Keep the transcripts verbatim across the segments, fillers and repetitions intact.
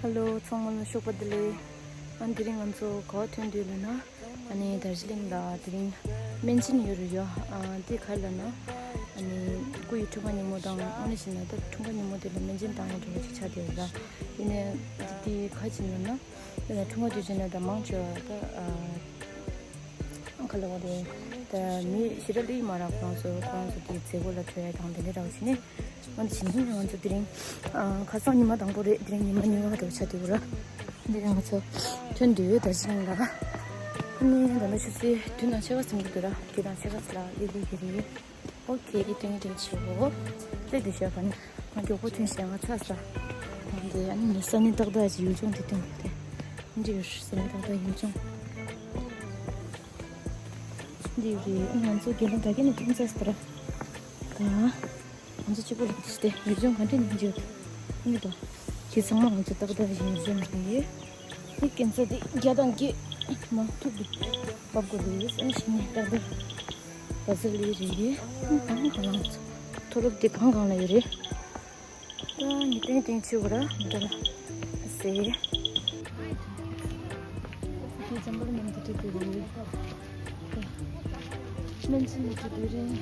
ཧེ་ལོ། ཚང་མ་ལ་ཞོགས་པ་བདེ་ལེགས། ཨ་ནི་དེ་རིང་ང་ཚོ་ག་པར་ཐོན་འདུག་ལབ་ན། ཨ་ནི་དར་ཇི་ལིང་ལ་དེ་རིང་སྨན་སྦྱིན་ཡོད་རེད་ཡོ། ཨ་དེ་ག་རེ་ལབ་ན། ཨ་ནི་སྐུ་ཡི་འཁྲུངས་སྐར་ཉིན་མོ་དང་ཨ་ནི་བྱས་ན་ད་འཁྲུངས་སྐར་ཉིན་མོ་དེ་ལ་སྨན་སྦྱིན་བཏང་ཡ་འདྲ་བོ་ཅིག་ཆགས་བསྡད་ཡོད་ལ། ཡིན་ནའི་དེ་ག་རེ་བྱས་ལབ་ན། དེ་ལ་འཁྲུངས་སྐར་དུས་ཆེན་ལ་ད་མང་ཆེ་བ་ད་ཨ། ཨང་ཁ་ལ་བ་རེད། ད་མི་ཞེ་དྲག་སླེབས་མ་རག་ཁོ་རང་ཚོ་ཁོ་རང་ཚོ་དེ་མཛད་སྒོ་ལ་ཐོན་ཡ་དང་དེ་འདྲ་རག་བྱས་ནས། ང་ཚོ་བྱིན་ཐུང་ང་ཚོ་དེ་རིང་ཨ་ཁ་སང་ཉི་མ་དང་པོ་རེད། དེ་རིང་ཉི་མ་གཉིས་པ་དེ་ཆགས་བསྡད་ཡོད་ར། དེ་རིང་ང་ཚོ་ཐོན་བསྡད་ཡོད། དར་ཇི་ལིང་ལ། ཨ་ནི་ད་ལྟ་ཆུ་ཚོད་བདུན་དང་ཕྱེད་ཀ་ཟིན་གྱི་འདུག་ར། བདུན་དང་ཕྱེད་ཀ་ཙམ་ལ་སླེབས་སླེབས་ཀྱི་རེད། ཨོ་ཁེ། ཨི་ཏིང་ཨི་ཏིང་ཆེ་བོ། སླེབས་བསྡད་ཤག་ག་ནི། ང་མགྱོགས་པོ་ཐོན་ཤག་ང་ཚ་ས། ང་འདི་ཨ་ནི་ས་གནས་ཏག་ཏག་ཅིག་ཡུལ་ལྗོངས་དེ་སྟོན་གི་དེ། འདི་ཡོད་ས་གནས་ཏག་ཏག་ཡུལ་ལྗོངས། འདི་ཡོད་རེད། ཨ་ང་ཚོ་དགེ་སློང་ད་གིན་ནས་ཐོན་ཚར་སོང་ར། ད་ང་ཚོ་གཅིག་པོ་ལ་འདི་སྟེ་ཡུལ་ལྗོངས་ག་འདྲ་ཡིན་འདི་ཡོད། ཨ་ནི་ད་ཁྱེད་ཚང་མ་ང་ཚོ་ཏག་ཏག་ཡུལ་ལྗོངས་རེད། ནི་སྐྱིན་ཚ་དེ་བརྒྱ་དང་བརྒྱད་མ་ཐུག་གི་བབ་དགོས་རེད། ཨ་ནི་ཕྱི་ནས་ཏག་ཏག་བ་ཟི་ལི་རེད། ཨ་ནི་གང་གང་ལ་མཐོ་སློབ་དེ་གང་གང་ལ་ཡོད་རེད། ད་ངས་ཏིང་ཏིང་བྱེད་དགོས་ར་འདྲ་ཟེར། དེ་ཙམ་པར་མཉམ་དུ་ཐུག་དགོས་རེད། སྨན་བཅོས་མི་ཐུབ་དགོས་རེད།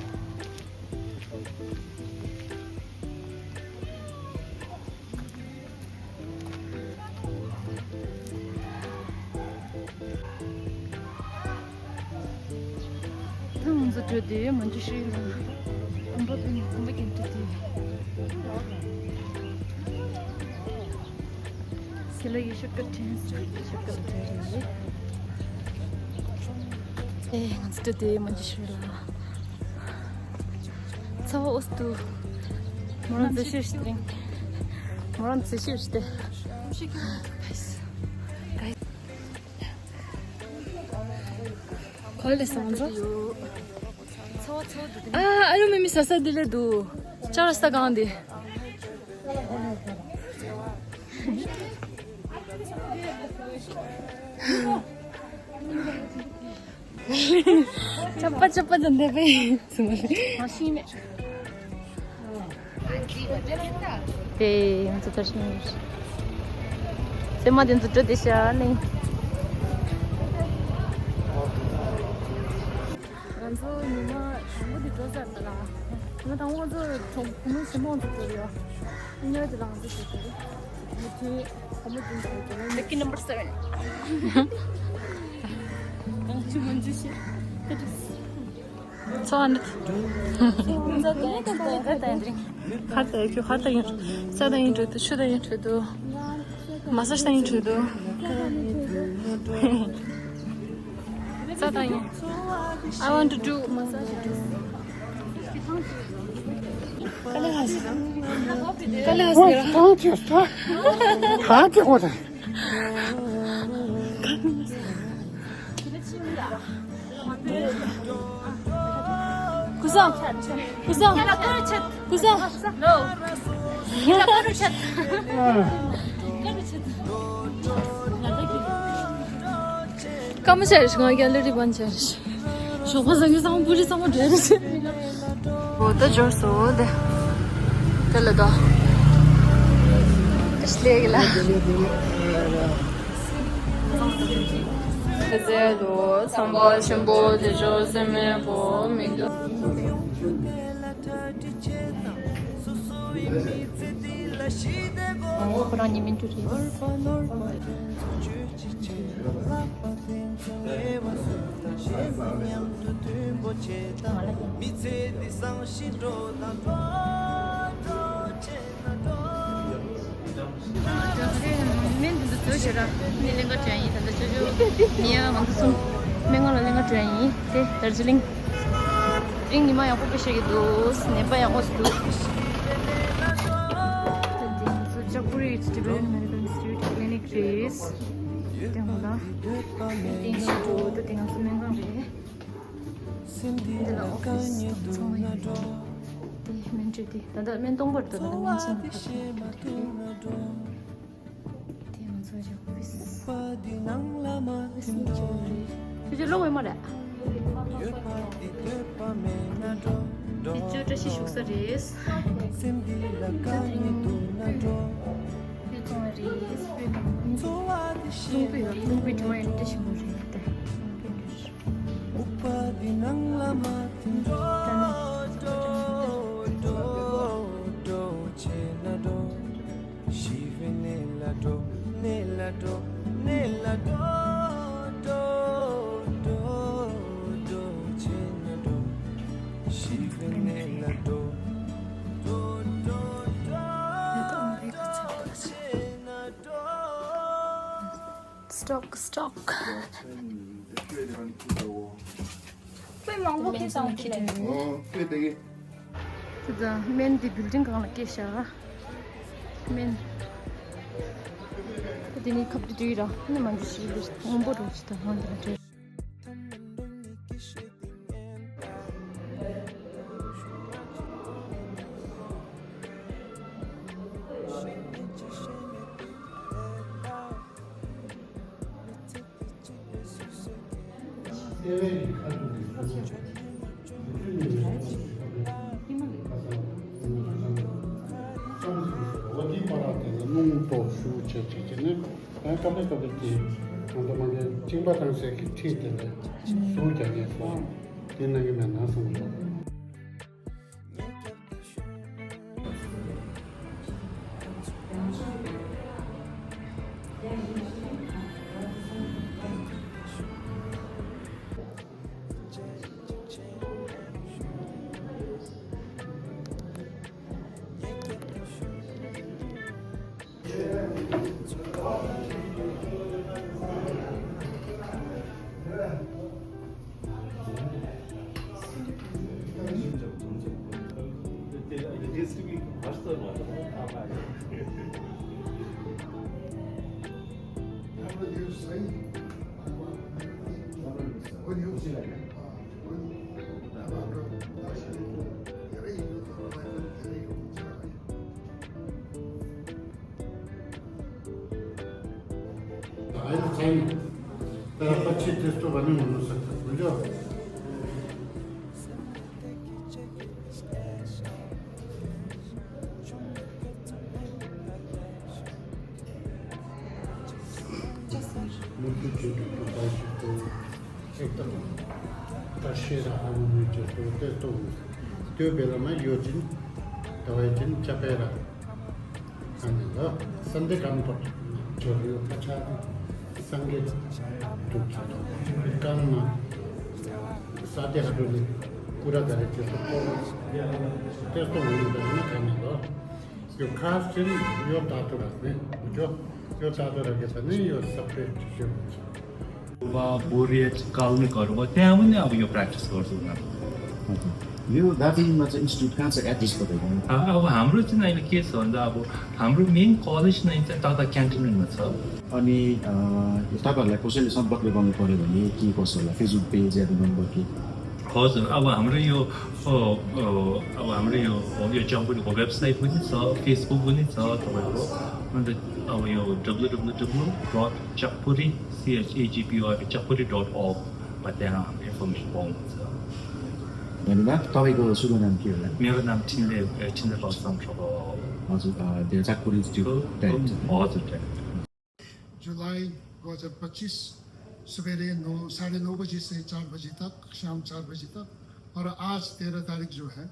ད་ང་ཚོ་བགྲོད་དེ་མ་འཇུ་ཤི་ལ། གོམ་པ་སྤོས་ནས་གོམ་པ་རྒྱག་འགྲོ་དེ། སི་ལ་ཡི་ཤོག་ཀ་ཐེན་སི་ཤོག་ཀ་ཐེན་རེད། ཨེ་ང་ཚོ་བགྲོད་དེ་མ་འཇུ་ཤི་ལ། ཚ་བ་འོ་སྟུ། མོ་རང་ཚེ་ཤེས་ཤི་ཏེ། མོ་རང་ཚེ་ཤེས་ཤི་ཏེ། ག་ལེ་སང་ཛོ། ཨ་ཨ་ཡོ་མེ་མེ་ས་ས་དེ་ལེ་འདུག་ཅར་ས་གང་དེ། ཅ་པ་ཅ་པ་དང་འདེབས་པའི་ཚུལ། དེ་ང་ཚོ་དར་ཤིང་རེད། སེམས་མ་དེ་ཚོ་འགྲོ་བདེ་ཤ་ནི། ང་ཚོ་ཉི་མ་དང་པོ་དེ་འགྲོ་ཚར་ད་ལ། ཉི་མ་དང་པོ་ང་ཚོ་གྲོང་གུང་ལུང་ཆེན་མོ་ཚོ་འགྲོ་ཡོད། ཉི་མ་དེ་ལ་ང་ཚོ་འགྲོ་དགོས་རེད། མི་དེ་གོང་མ་དེ་ཚོ་འགྲོ་རེད། Lucky number seven. གང་བྱུང་མ་འཇུ་ཤེས། ཚོ་ཨ་འདི། ཧར་ད་ཡིན་ཧར་ད་ཡིན། ས་ད་ཡིན་འགྲོ་དུ་ཆུ་ད་ཡིན་འགྲོ་དུ། མ་སཱ་ཇི་ད་ཡིན་འགྲོ་དུ། ས་ད་ཡིན། I want to do massage. ག་ལེ་ཧ་སི། ག་ལེ་ཧ་སི། གང་ཁྱོད་ས། གང་ཁྱོད་ཁོ་ད། ཀུ་སང་། ཀུ་སང་། ཀུ་སང་། སྐར་མ་ཆེ་རེ་ཞིག་ང་རྒྱལ་ལ་རིག་པ་ཆེ་རེ་ཞིག་ཞོགས་པ་བཟང་གི་བཟང་པོ་རི་བཟང་པོ་འདྲ་རེ་ཞིག་འོ་ད་འབྱོར་སོང་དེ། དེ་ལ་ད། ཏི་ཤི་ལེ་གི་ལ། ཁ་ཟས་དུ་ཚང་པ་ཆེན་པོ་དེ་འབྱོར་སེམས་མེད་པོ་མི་འདུག་ཁོ་རང་ཉི་མིན་ཏུ་རེད། སྨན་འདི་ཚོ་བཟོས་ཤག་ར། ནི་ལེན་ག་དྲན་ཡིན། ད་ལྟ་ཅོ་ཅོ་ནི་ཡ་ང་ཚོ་གསུམ་སྨན་ཁང་ལ་ལེན་ག་དྲན་ཡིན། དེ་དར་ཇི་ལིང་། དེ་རིང་ཉི་མ་ཡག་པོ་དཔེ་ཤེས་ཀྱི་འདུག་ནད་པ་ཡག་པོ་ཞིག་འདུག་དེ་ཚོ་ཅག་པུ་རི་Tibetan Medical Institute Clinic རེད། དེ་ཧོ་ལ། དེ་ཞིག་འདུག་ད་དེ་ང་ཚོ་སྨན་ཁང་རེད། འདི་ལ་ཨོ་ཕིས་དང་ཚང་མ་ཡོད་རེད། དེ་སྨན་བཅོས་དེ་ད་ལྟ་སྨན་གཏོང་བར་འདུག་ད་ལྟ་སྨན་ཆེན་ཁ་ཤས་མ་ཐུག་རེད། དེ་ང་ཚོ་ཨོ་ཕིས། དེ་ནང་ལ་མ་དེ་ནི་ཅི་རེད། ཁྱོད་ཀྱི་གློག་འོད་མ་རེད། དེ་ཅོ་བཀྲ་ཤིས་བཞུགས་ས་རེད། དེ་ཚོང་རེད། རླུང་བུ་ཡོད། རླུང་བུའི་དྲི་མ་ཡོད་ན་འདྲ་ཞིམ་པོ་རེད་དེ། རླུང་བུའི་དྲི་མ། ཨུ་པ་དེ་ནང་ལ་མ་འགྲོ་འགྲོ་འགྲོ་འགྲོ་བྱེད་ན་འགྲོ། ཤི་བའི་གནས་ལ་འགྲོ། གནས་ལ་འགྲོ། གནས་ལ་འགྲོ་འགྲོ་འགྲོ་འགྲོ་བྱེད་ན་འགྲོ། ཤི་བའི་གནས་ལ་འགྲོ། འགྲོ་འགྲོ་འགྲོ་འགྲོ་བྱེད་ན་འགྲོ། སི་ཊོག་སི་ཊོག་དཔེ་མང་པོ་ཁྱེར་སོང་། ཁྱེར་ཏེ། དེ་དང་སྨན་འདི་བིལ་ཌིང་སྒང་ལ་སྐྱེལ་བཞག་སྨན། དེ་ནི་ཁབ་ཏུ་དུས་ར་ནི་མ་འདི་ཞིག་ལུས་སྔོན་པོ་རུ་ཅི་དང་སྔོན་དུ་ལ་བྲོས། ད་ཨ་ཡི་ཚན་ད་པ་ཆེ་ཏེ་སྟོ་བ་ནི་མོ་ནོ་ས་ཁ་ཀུན་ཇོ། མུ་མཐུད་བྱེད་དུ་འཇུག་པ་ཞིག་ཏུ། ཨེ་ཏོ། ད་ཤེས་ར་ཨ་མུ་མུ་ཅེ་སྟོ་ཏེ་སྟོ་མི། ཏོ་བེ་ལ་མ་ཡོ་ཅིན། ད་བའི་ཅིན་ཅ་པེ་ར། ཨ་ནི་ལ་སན་དེ་གམ་པོ་ཇོ་རིའུ་ཁ་ཆ་སང་གེ་དུག་ཆ་དུག་ཀམ་མ་ས་དེ་ཧ་དུ་ལི་ཀུ་ར་ག་རེ་ཅེ་སོ་ཀོ་ར་ཏེ་སོ་ངུ་ནི་ད་ནི་ཀ་ནི་ལོ་ཡོ་ཁ་སིན་ཡོ་ད་དུ་ར་ནི་ཇོ་ཡོ་ད་དུ་ར་གེ་ད་ནི་ཡོ་ས་པེ་ཅི་ཤེ་མ་ཅི། वा बोरियत कालनी करूँगा, त्यहाँ पनि अब यो प्र्याक्टिस गर्छु उनीहरू। हजुर। यो दार्जिलिङमा चाहिँ इन्स्टिट्युट कहाँ छ, एड्रेस बताइदिनु। अ, अब हाम्रो चाहिँ अहिले के छ भन्दा, अब हाम्रो मेन कलेज नै चाहिँ तथा क्यान्टोनमेन्टमा छ। अनि, अ, तपाईँहरूलाई कसैले सम्पर्क गर्नु पऱ्यो भने के कसो होला, फेसबुक पेज या त नम्बर के? हजुर, अब हाम्रो यो, अ, अ, अब हाम्रो यो, यो जम्पुरीको वेबसाइट पनि छ, फेसबुक पनि छ तपाईँको। अन्त अब यो W W W dot Chakpuri, C H A G P Y Chakpuri dot अर्गमा त्यहाँ इन्फर्मेसन पाउनुहुन्छ। धन्यवाद। तपाईँको शुभ नाम के होला? मेरो नाम ठिनले, ए, ठिनले बस्छन् हो। हजुर, अ, त्यो चकपुरी त्यो डाइरेक्ट। हजुर, डाइरेक्ट। जुलाई दो हज़ार पच्चीस, सवेरे नौ, साढ़े नौ बजे से चार बजे तक, शाम चार बजे तक, और आज तेरह तारीख जो है,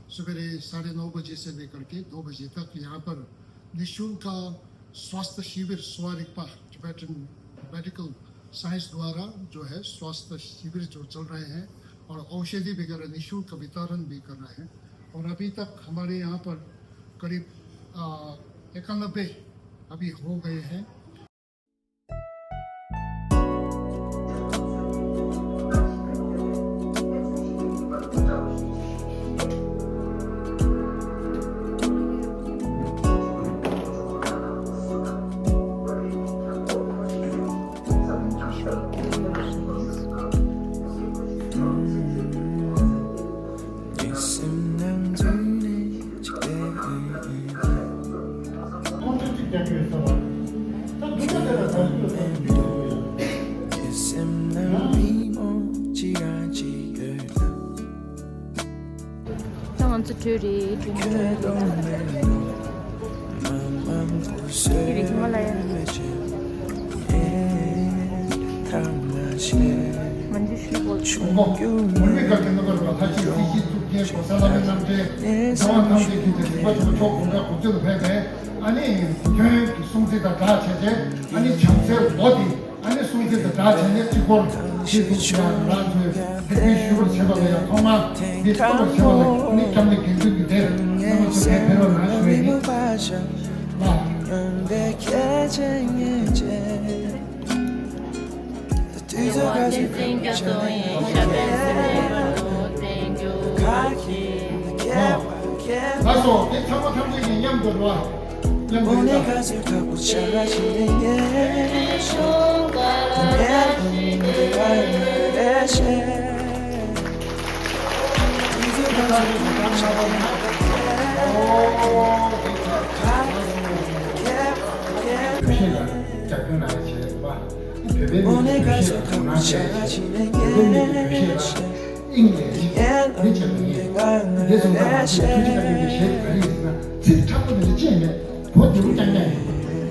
सवेरे साढ़े नौ बजे से लेकर के दो बजे तक यहाँ पर निःशुल्क स्वास्थ्य शिविर स्वरिक्पा, टिबेटन मेडिकल साइंस द्वारा जो है स्वास्थ्य शिविर जो चल रहे हैं और औषधि वगैरह निःशुल्क वितरण भी कर रहे हैं। और अभी तक हमारे यहाँ पर करीब, अ, इक्यानबे अभी हो गए हैं। ད་ང་ཚོ་བྲོས་རེད། བྲོས་རེད། ཧི་མ་ལ་ཡ། མ་འཇིགས་ཤིག་པོ། ཆུང་མོ། མུན་པའི་གར་གྱི་རྣམ་པར་རོལ་པ། ལྷ་ཆེན་སྲིད་ཞིའི་གཙུག་རྒྱན། གོ་ས་ལྷ་མོའི་རྣམ་འདྲེན། གྲྭ་པ་ཐམས་ཅད་ཀྱི་དེ་རིག་པ་ཆུང་མ་མཆོག་དགུང་གྲངས་དགུ་བཅུ་ལ་ཕེབས་པའི་ཨ་ནི་གུ་གྱོན་གྱི་སྲུང་བརྩི་དང་སྦྲགས་བྱས་ཏེ། ཨ་ནི་བྱམས་བརྩེའི་ལོ་དེ་ཨ་ནི་སྲུང་བརྩི་དང་སྦྲགས་བྱས་ནས་གཅིག་པོར་ཞེས་གསུངས་ཀྱང་། ང་རང་ཚོས་འདི་ཞུ་བར་བྱེད་པ་ལ་ཡང་ཐོག་མར་འདི་ཐུགས་པར་བྱེད་པ་ལ་ནི་སྐྱབས་གནས་དགེ་འདུན་གྱི་སྡེ་རྣམ་པ་ཚོ་གས་ཕེབས་རོགས་གནང་ཞུ་ཡི་ཡིན། ལགས། ལགས་སོ། དེ་ཚང་མ་ཐམས་ཅད་ཀྱིས་མཉམ་དུ་རོ། མཉམ་དུ་རེད་ད། ཨོ། ཤེས་ལ་རྒྱབ་སྐྱོར་གནང་ཡ་བྱས་པ། བོད་པའི་མི་རིགས་བོད་གཞས་ལ་དོ་སྣང་བྱས་ཤིང་། བོད་པའི་མི་རིགས་བོད་གཞས་ལ་དབྱིངས་ལས་ཤིང་འདི་བྱས་པ་ཡིན། འདི་སོང་ཙང་ང་ཚོས་ཐུགས་རྗེ་བཀའ་དྲིན་གྱི་གཞས་དེ་ག་རེ་ཡིན་ཟེར་ན། ཚིག་ཁྲ་པོ་དེ་འདྲ་ཅི་ཡང་མེད། གོ་བདེ་པོ་རྐྱང་རྐྱང་ཡིན།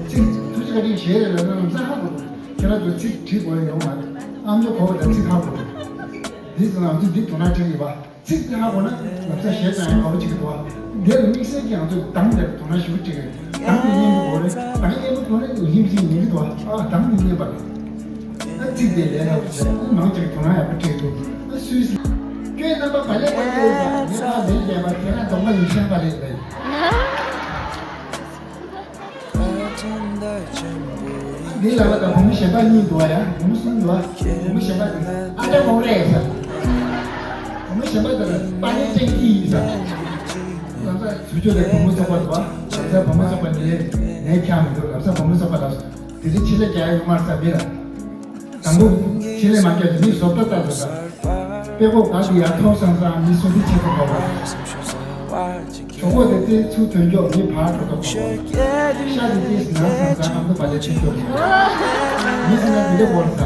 ཚིག་ཐུགས་རྗེ་བཀའ་དྲིན་གཞས་རེད་ལབ་ན་ལམ་སང་ཧ་གོ་འདུག་ཁྱེད་རང་ཚོས་ཚིག་བྲིས་དགོས་ཡ་ཡོད་མ་རེད། ཨ་མཆོག་གོ་བ་དང་ཚིག་ཧ་གོ་འདུག་འདི་ཚོ་ང་ཚོས་འདི་དོ་སྣང་སྤྲད་ཀྱི་ཡོད་པ། ཚིག་དེ་ཧ་གོ་ན་ལབ་ས་གཞས་ཙམ་ཡང་ག་པོ་ཅིག་གི་འདུག་བ། འདིར་དམིགས་བསལ་གྱིས་ང་ཚོས་གདངས་དེར་དོ་སྣང་ཞེ་པོ་སྤྲད་ཀྱི་ཡོད། གདངས་དེ་སྙན་པོ་དགོས་རེད། གདངས་སྙན་པོ་དགོས་ན་ལྷིང་ཞིང་ཉན་གྱི་འདུག་བ། ཨ། གདངས་དེ་སྙན་པ་རེད། ཨ། ཚིག་དེ་ལས་སླ་པོ་བྱས། ཨ། མང་ཆེ་གིས་དོ་སྣང་ཡག་པོ་སྤྲད་འདུག་ཨ། སུས་ཟེར། ཁྱོད་རྣམ་པ་བག་ལེབ་པ་ལས་ཟ། ངས་ད་ལན་བརྒྱབ་པ་དེ་ན་གདོང་པ་ཡིན་ཤང་པ་ལས་ཟ། འདི་ལ་ལ་དང་བུ་མོ་གཞན་པ་གཉིས་འདུག་ཡ། བུ་མོ་གསུམ་འདུག་བུ་མོ་གཞན་པ་དེ་ཨ་ཅག་མོ་རེད་ཟེར། བུ་མོ་གཞན་པ་དེ་ལ་པ་ལེ་ཅན་ཏི་ཡིན་ཟེར། ལམ་སང་ཚུར་ཕྱོགས་ལ་བུ་མོ་ཚོགས་པ་འདུག་ལམ་སང་བུ་མོ་ཚོགས་པ་ནས་ནས་ཁྱག་མི་འདུག་ལམ་སང་བུ་མོ་ཚོགས་པ་ལ་དེ་རིང་ཆེད་ལས་རྒྱག་ཡ་ཡོད་མ་རེད་ཟེར་མི་ལ། དང་པོ་ཆེད་ལས་མ་བརྒྱབ་ཀྱི་མི་བཟོ་ལྟ་ལྟ་དགོས་ས། དཔེ་ཁོག་ག་དེ་ཡར་མཐོང་སང་སང་མི་སུ་འདི་ཆེད་དུ་དགོས་པ། གྲོད་ཁོག་དེ་ཏོག་ཙམ་ཐོན་ཀྱོག་མི་ཕར་འགྲོ་ཐུབ་དགོས་པ། ཤ་དེ་ཏོག་ཙམ་ན་སང་སང་ཨ་མདོ་བ་ལས་ཐོན་ཀྱོག་མི་སུ་ན་འདི་འདྲ་བོར་ས།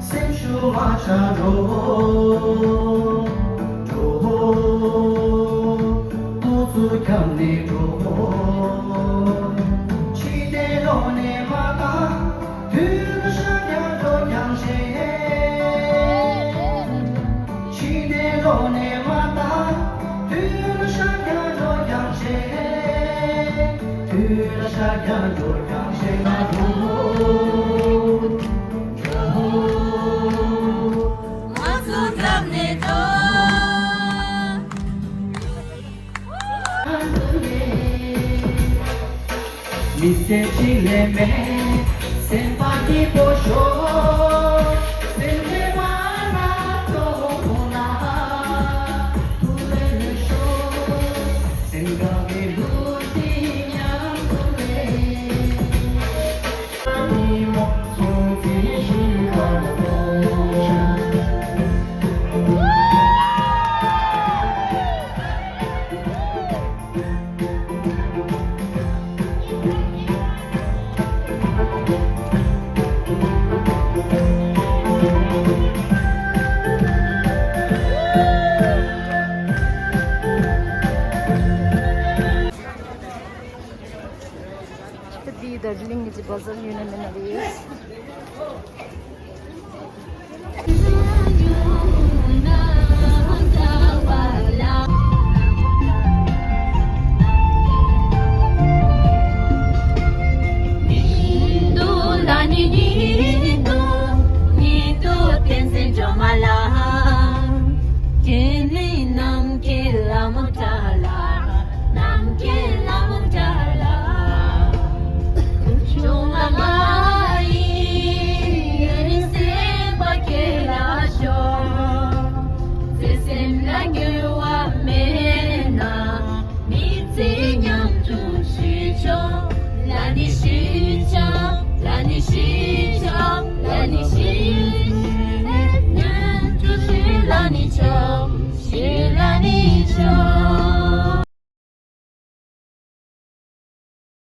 སེམས་ཤུགས་མ་ཆག་འགྲོ། འགྲོ། ཏོག་ཙམ་འཁྱམས་ནས་འགྲོ། ཕྱི་བལྟས་ལོག་ནས་མ་བལྟ། དུས་ལ་ཤར་ཀྱང་འགྲོ་ཀྱང་ཤེས། ཕྱི་བལྟས་ལོག་ནས་མ་བལྟ། དུས་ལ་ཤར་ཀྱང་འགྲོ་ཀྱང་ཤེས། དུས་ལ་ཤར་ཀྱང་འགྲོ་ཀྱང་ཤེས། ང་འགྲོ། འགྲོ། ང་ཚོ་འཁྱམས་ནས་འགྲོ། མི་ཚེ་གཅིག་ལས་མེད། སེམས་པ་སྐྱིད་པོ་ཤོག་སེམས་ཁྲལ་མ་རག་ཐོག་ཁོ་ན་ཐུགས་ལས་ལུས་ཤོག་སེམས་དགའ་བའི་ལུས་འདི་མཉམ་དུ་ལས། འདི་དར་ཇི་ལིང་གི་བ་ཟར་ཡུན་ནན་མེ་ན་རེད།